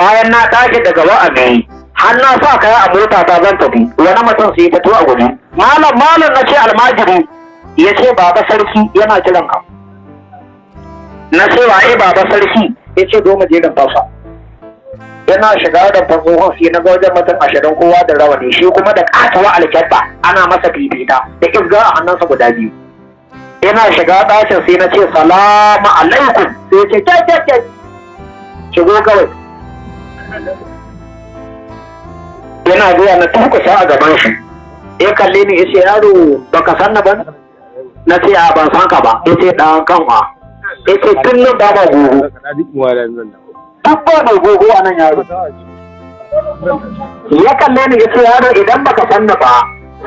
Bayan na tashi daga wa'azi, har na sa kaya a mota ta zan tafi, wani mutum sai ya fito a guje. "Malam, malam!" Na ce, "Almajiri." Ya ce, "Baba Sarki yana kiran ka." Na ce, "Waye Baba Sarki?" Ya ce, "Zo mu je rumfarsa." Yana shiga da tsohon, sai na ga wajen mutum 20, kowa da rawani, shi kuma da katuwa alkyabba, ana masa fifita da isga a hannunsa guda biyu. Yana shiga ɗakin, sai na ce, "Salamu alaikum." Sai ya ce, "Kyai, kyai, kyai, shigo kawai." Yana zuwa na turkusa a gaban shi. Ya kalle ni, ya ce, "Yaro, baka san na ba?" Na ce, "A, ban san ka ba." Ya ce, "Ɗan kanwa." Ya ce, "Tun nan ba ma gogo, duk ba mai gogo a nan, yaro." Ya kalle ni, ya ce, "Yaro, idan baka san ni ba,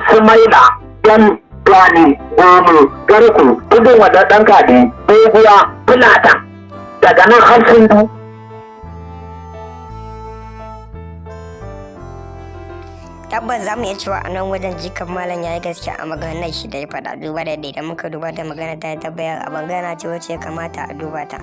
Sumaila dan Gani Gomo Garku, Tudun Wada, ɗan Kadi, Doguwa Fulata, daga nan har Sundu." Tabbas za mu iya cewa a nan wajen jikan malam ya yi gaskiya a maganar shi da ya faɗa, duba da yadda idan muka duba da magana ta tabbayar a magana ce wacce ya kamata a duba ta.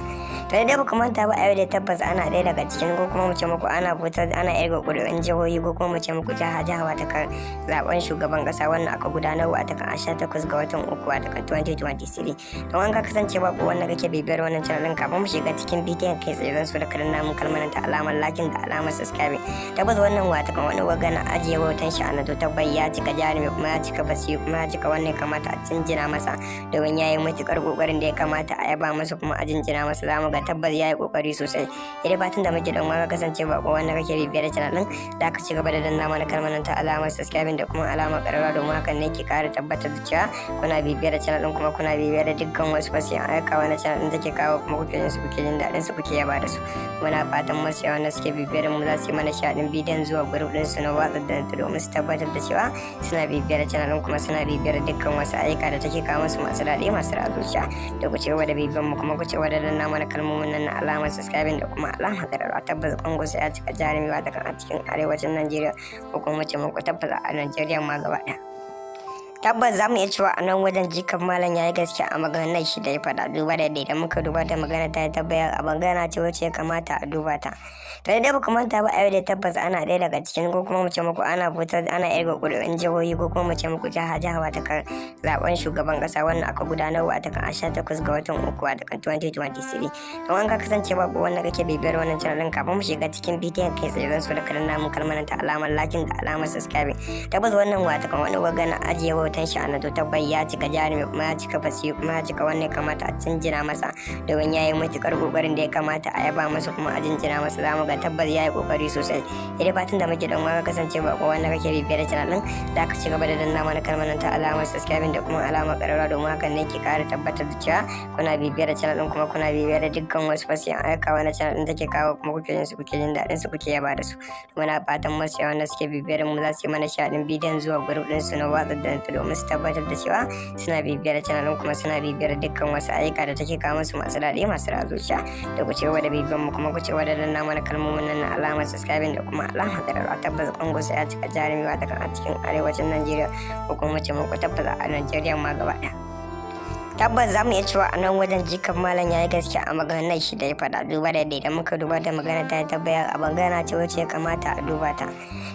To dai ba manta ba, a yau da tabbas ana ɗaya daga cikin, ko kuma mu ce muku ana fitar, ana irga ƙuri'un jihohi, ko kuma mu ce muku jiha jiha, wata kan zaben shugaban ƙasa wannan aka gudanar wa ta kan 18 ga watan uku, wata kan 2023. Don an ka kasance babu wanda kake bibiyar wannan channel ɗin, kafin mu shiga cikin bidiyon kai tsaye, zan so da karin namun kalmar ta alamar liking da alamar subscribe. Tabbas wannan wata kan wani wagana ajiye hoton shi a nato, tabbai ya cika jarumi, kuma ya cika basiru, kuma ya cika wannan kamata a jinjina masa, domin ya yi matukar kokarin da ya kamata a yaba masa kuma a jinjina masa. Zamu ga tabbas ya yi kokari sosai. Idan fatan da muke, don ka kasance ba wanda kake bibiyar channel din, da ka ci gaba da danna mana kalmar ta alamar subscribing da kuma alamar kararrawa, domin hakan ne ke kara tabbatar da cewa kuna bibiyar channel din, kuma kuna bibiyar da dukkan wasu fasiyan aika wani channel din take kawo, kuma kuke yin su, kuke jin daɗin su, kuke yaba da su. Muna fatan masu yawan da suke bibiyar mu za su yi mana shaɗin bidiyon zuwa group din su na WhatsApp da domin su tabbatar da cewa suna bibiyar channel din, kuma suna bibiyar dukkan wasu ayyuka da take kawo musu masu daɗi, masu zuciya. Da ku ci gaba da bibiyar mu, kuma ku ci gaba da danna mana kalmomin nan na alamar subscribing da kuma alamar kararrawa. Tabbas Kwankwaso ya cika jarumi wata kan a cikin arewacin Najeriya, ko kuma ce muku tabbas a Najeriya ma gaba ɗaya. Tabbas za mu iya cewa a nan wajen jikan malam ya yi gaskiya a maganar shi da ya faɗa, duba da yadda idan muka duba da magana ta tabbayar a magana ce wacce ya kamata a duba ta. To dai ba manta ba, a yau da tabbas ana ɗaya daga cikin, ko kuma mu ce muku ana fitar, ana irga ƙuri'un jihohi, ko kuma mu ce muku jiha jiha, wata kan zaben shugaban ƙasa wannan aka gudanar wa ta kan 18 ga watan uku, wata kan 2023. Don an ka kasance babu wanda kake bibiyar wannan channel ɗin, kafin mu shiga cikin bidiyon kai tsaye, zan so da karin namun kalmar ta alamar liking da alamar subscribing. Tabbas wannan wata kan wani wagana ajiye hoton shi a nato, tabbai ya cika jarumi, kuma ya cika basiru, kuma ya cika wannan kamata a jinjina masa, domin ya yi matukar kokarin da ya kamata a yaba masa kuma a jinjina masa. Zamu ga tabbas ya yi kokari sosai. Idan fatan da muke, don ka kasance ba ko wanda kake bibiyar channel din, da ka ci gaba da danna mana kalmar ta alamar subscribing da kuma alamar kararrawa, domin hakan ne ke kara tabbatar da cewa kuna bibiyar channel din, kuma kuna bibiyar da dukkan wasu fasiyan aika wani channel din take kawo, kuma kuke yin su, kuke jin daɗin su, kuke yaba da su. Muna fatan masu yawan da suke bibiyar mu za su yi mana shaɗin bidiyon zuwa group din su na WhatsApp da domin su tabbatar da cewa suna bibiyar channel din, kuma suna bibiyar dukkan wasu ayyuka da take kawo musu masu daɗi, masu zuciya. Da ku ci gaba da bibiyar mu, kuma ku ci gaba da danna mana kalmomin nan na alamar subscribing da kuma alamar kararrawa. Tabbas Kwankwaso ya cika jarumi wata kan a cikin arewacin Najeriya, ko kuma ce muku tabbas a Najeriya ma gaba ɗaya. Tabbas za mu iya cewa a nan wajen jikan malam ya yi gaskiya a maganar shi da ya faɗa, duba da yadda idan muka duba da magana ta tabbayar a magana ce wacce ya kamata a duba ta.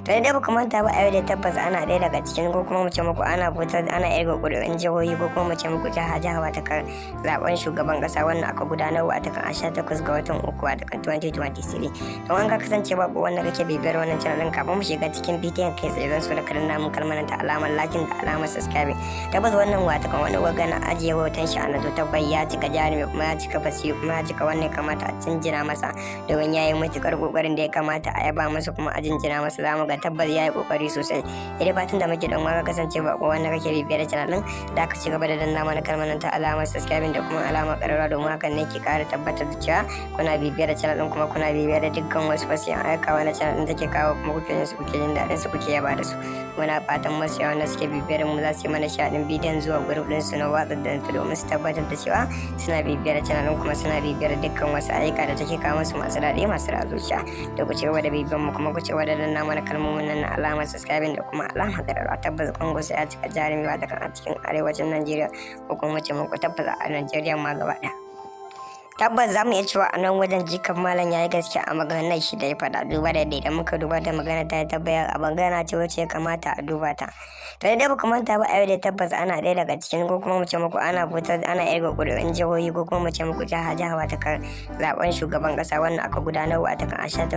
To dai ba manta ba, a yau da tabbas ana ɗaya daga cikin, ko kuma mu ce muku ana fitar, ana irga ƙuri'un jihohi, ko kuma mu ce muku jiha jiha, wata kan zaben shugaban ƙasa wannan aka gudanar wa ta kan 18 ga watan uku, wata kan 2023. Don an ka kasance babu wanda kake bibiyar wannan channel ɗin, kafin mu shiga cikin bidiyon kai tsaye, zan so da karin namun kalmar ta alamar liking da alamar subscribing. Tabbas wannan wata kan wani wagana ajiye hoton shi a nato, tabbai ya cika jarumi, kuma ya cika basiru, kuma ya cika wannan kamata a jinjina masa, domin ya yi matukar kokarin da ya kamata a yaba masa kuma a jinjina masa. Zamu ga tabbas ya yi kokari sosai. Idan fatan da muke, don ka kasance ba ko wanda kake bibiyar channel din, da ka ci gaba da danna mana kalmar ta alamar subscribing da kuma alamar kararrawa, domin hakan ne ke kara tabbatar da cewa kuna bibiyar channel din, kuma kuna bibiyar da dukkan wasu fasiyan aika wani channel din take kawo, kuma kuke yin su, kuke jin daɗin su, kuke yaba da su. Muna fatan masu yawan da suke bibiyar mu za su yi mana shaɗin bidiyon zuwa group din su na WhatsApp da domin su tabbatar da cewa suna bibiyar channel din, kuma suna bibiyar dukkan wasu ayyuka da take kawo musu masu daɗi, masu zuciya. Da ku ci gaba da bibiyar mu, kuma ku ci gaba da danna mana kalmomin nan na alamar subscribing da kuma alamar kararrawa. Tabbas Kwankwaso ya cika jarumi wata kan a cikin arewacin Najeriya, ko kuma ce muku tabbas a Najeriya ma gaba ɗaya. Tabbas za mu iya cewa a nan wajen jikan malam ya yi gaskiya a maganar shi da ya faɗa, duba da idan muka duba da magana ta tabbayar a magana ce wacce ya kamata a duba ta. To dai ba manta ba, a yau da tabbas ana ɗaya daga cikin, ko kuma mu ce muku ana fitar, ana irga ƙuri'un jihohi, ko kuma mu ce muku jiha jiha, wata kan zaben shugaban ƙasa wannan aka gudanar wa ta kan 18.